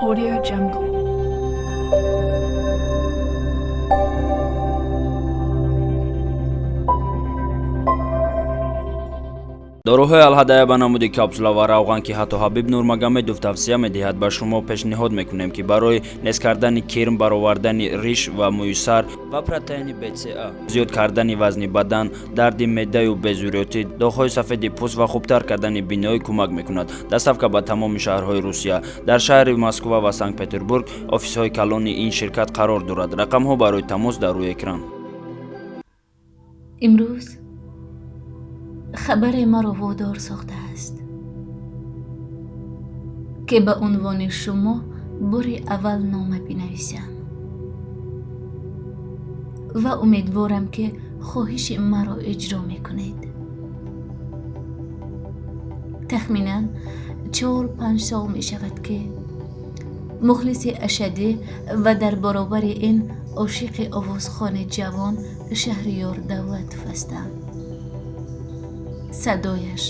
Audio Jungle. Доруҳои Алҳадая ба намуди капсула ва равған, ки ҳатто Ҳабиб Нурмагомедов тавсия медиҳад, ба шумо пешниҳод мекунем, ки барои нез кардани кирм, баровардани риш ва мӯйсар ва протеини БЦА, зиёд кардани вазни бадан, дарди меъдаю безурётӣ, доғҳои сафеди пӯст ва хубтар кардани биноӣ кӯмак мекунад. Доставка ба тамоми шаҳрҳои Русия. Дар шаҳри Москва ва Санкт-Петербург офисҳои калони ин ширкат қарор дорад. Рақамҳо барои тамос дар рӯи экран. Имрӯз хабаре маро водор сохтааст, ки ба унвони шумо бори аввал нома бинависам ва умедворам, ки хоҳиши маро иҷро мекунед. Тахминан 4-5 сол мешавад, ки мухлиси ашаддӣ ва дар баробари ин ошиқи овозхони ҷавон Шаҳриёр Давлатов ҳастам. Садояш,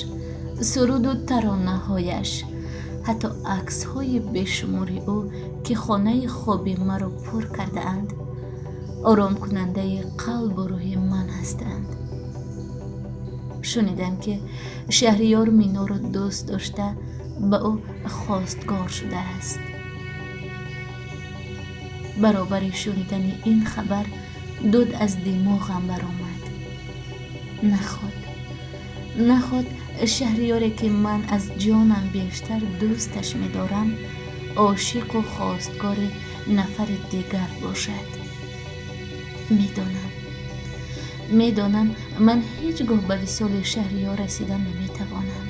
суруду таронаҳояш, ҳатто аксҳои бешумори ӯ, ки хонаи хоби маро пур кардаанд, оромкунандаи қалбу рӯҳи ман ҳастанд. Шунидам, ки Шаҳриёр Миноро дӯст дошта, ба ӯ хостгор шудааст. Баробари шунидани ин хабар дуд аз димоғам баромад. Наход, наход Шаҳриёре, ки ман аз ҷонам бештар дӯсташ медорам, ошиқу хостгори нафари дигар бошад. Медонам, медонам, ман ҳеҷ гоҳ ба висоли Шаҳриёр расида наметавонам,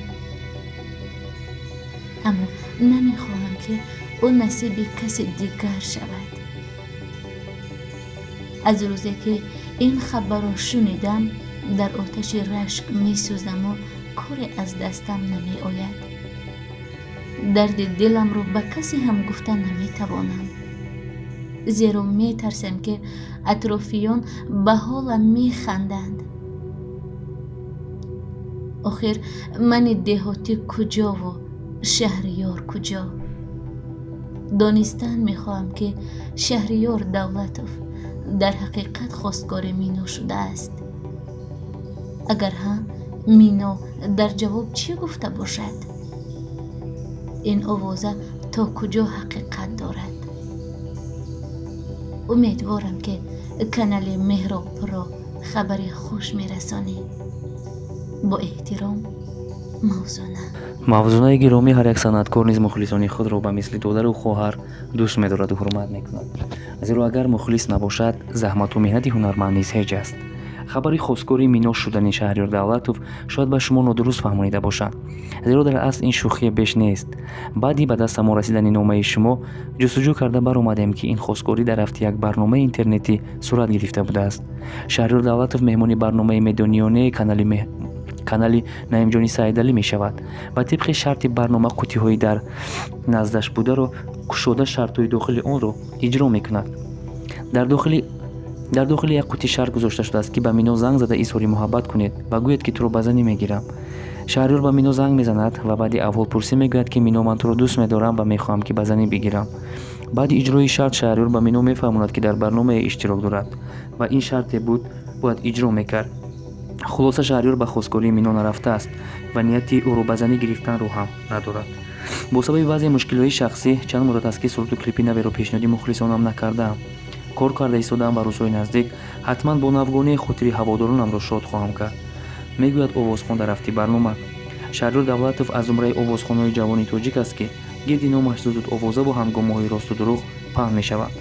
аммо намехоҳам, ки ӯ насиби каси дигар шавад. Аз рӯзе, ки ин хабарро шунидам, дар оташи рашк месӯзаму коре аз дастам намеояд. Дарди диламро ба касе ҳам гуфта наметавонам, зеро метарсам, ки атрофиён ба ҳолам механданд. Охир мани деҳотӣ куҷову Шаҳриёр куҷо? Донистан мехоҳам, ки Шаҳриёр Давлатов дар ҳақиқат хостгори Мино шудааст. Агар ҳа, Мино дар ҷавоб чӣ гуфта бошад? Ин овоза то куҷо ҳақиқат дорад? Умедворам, ки канали Меҳробро хабари хуш мерасонӣ. Бо эҳтиром, Мавзуна. Мавзунаи гиромӣ, ҳар як санъаткор низ мухлисони худро ба мисли додару хоҳар дӯст медораду ҳурмат мекунад, зеро агар мухлис набошад, заҳмату меҳнати ҳунарманд низ ҳеҷ аст. Хабари хостгори Мино шудани Шаҳриёр Давлатов шояд ба шумо нодуруст фаҳмонида бошад, зеро дар асл ин шӯхие беш нест. Баъди ба дастамон расидани номаи шумо ҷустуҷӯ карда баромадем, ки ин хостгорӣ дар рафти як барномаи интернетӣ сурат гирифта будааст. Шаҳриёр Давлатов меҳмони барномаи Медониёнеи канали Наимҷони Саидалӣ мешавад ва тибқи шарти барнома қуттиҳои дар наздаш бударо кушода, шартҳои дохили онро иҷро мекунад. Дар дохили як қутти шарт гузошта шудааст, ки ба Мино занг зада изҳори муҳаббат кунед ва гӯед, ки туро ба занӣ мегирам. Шаҳриёр ба Мино занг мезанад ва баъди аҳволпурсӣ мегӯяд, ки Мино, ман туро дӯст медорам ва мехоҳам, ки ба занӣ бигирам. Баъди иҷрои шарт Шаҳриёр ба Мино мефаҳмонад, ки дар барномае иштирок дорад ва ин шарте буд, бояд иҷро мекард. Хулоса, Шаҳриёр ба хостгории Мино нарафтааст ва нияти ӯро ба занӣ гирифтанро ҳам надорад. Бо сабаби баъзе мушкилиҳои шахсӣ чанд муддат аст, ки суруду клипи наверо пешниҳоди мухлисонам накардаам. Кор карда истодаам ва рӯзҳои наздик ҳатман бо навгонии хотири ҳаводоронамро шод хоҳам кард, мегӯяд овозхон дар рафти барнома. Шаҳриёр Давлатов аз зумраи овозхонҳои ҷавони тоҷик аст, ки гирди номаш зуд-зуд овозаву ҳангомаҳои росту дурӯғ паҳн мешавад.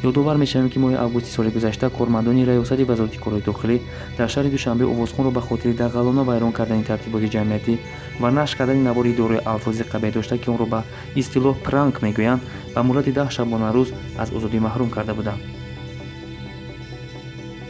Ёдовар мешавем, ки моҳи августи соли гузашта кормандони раёсати Вазорати корҳои дохилӣ дар шаҳри Душанбе овозхонро ба хотири дағалона вайрон кардани тартиботи ҷамъиятӣ ва нашр кардани навори дорои алфози қабеҳ дошта, ки онро ба истилоҳ пранк мегӯянд, ба муҳлати 10 шабонарӯз аз озодӣ маҳрум карда буданд.